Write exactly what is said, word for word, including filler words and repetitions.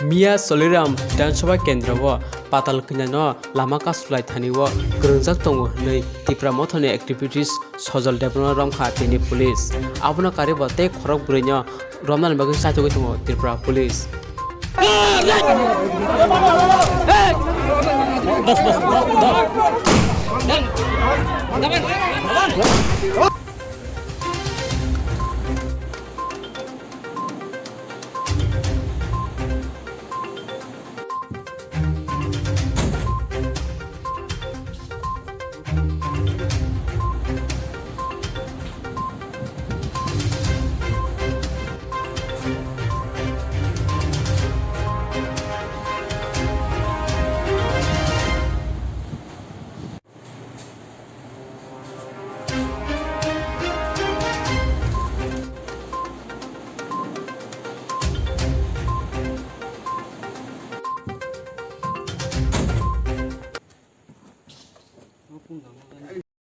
Miya Soliram Bidhan Sabha Kendro o patal kwnano lama kasulai thani o kwrwngjak tongo hwnwi Tipra Mothani activist Sojol Debbarma romkha tini police. Abono karwi bo tei khorok bwrwino romnani bagwi chaithogwi tongo Tripura police.